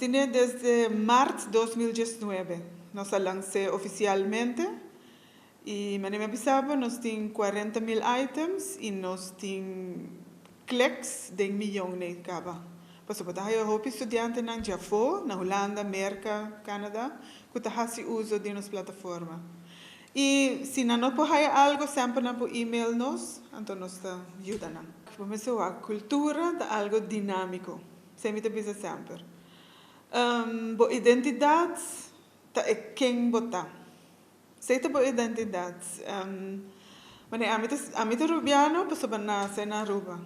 Nos tin desde maart 2019. Nos a lansa oficialmente. Y manera mi a bisa bo, nos tin 40 mil items y nos tin clicks di miyon caba. Pasobra bo ta haya hopi studiantenan di afo, na Hulanda, Merca, Canada, cu ta haci uso di nos plataforma. Y si nan no por haya algo, semper nan por email nos, anto nos ta yuda nan. Pa e cultura ta algo dinamico, semper ta bisa semper. Bo identidad ta e ken bo ta. Esey ta bo identidad. Ma ami ta Rubiano, pasobra mi a nace na Aruba.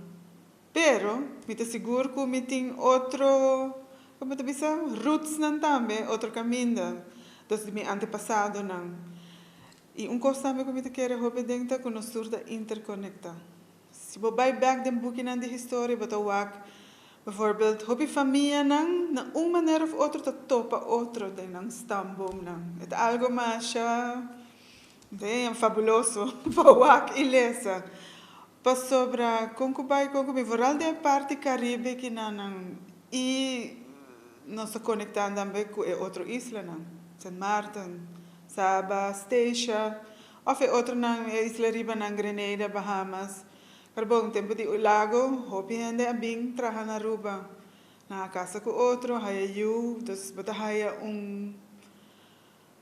Pero, mi ta sigur cu mi tin otro, con ta bisa, roots nan tambe, otro caminda. Dus di mi antepasadonan. Y un cos tambe cu mi ta kere hopi den ta cu nos tur ta interconecta. Si bo bay back den bukinan di historia, bo ta wak, bijvoorbeeld, hopi famianan, na un manera of otro ta topa otro den nan stamboomnan. Ta algo mas bem fabuloso pa wak y lesa. Pasobra con cu bay con cu bin, vooral den parti Caribe cu nan y nos ta conectando tambe cu otro islanan. St. Martin, Saba, Statia, of otronan isla riba nan, Grenada, Bahamas. Pero bon, tempo di Lago, hopi hende a bin traha na Aruba. Nan a casa cu otro, haya yiu, dus bo ta haya un,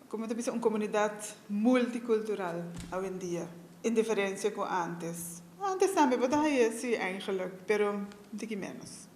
con ta bisa, un comunidad multicultural hoy en dia, en diferencia cu antes. Antes tambe bo ta haya si eigenlijk, pero un tiki menos.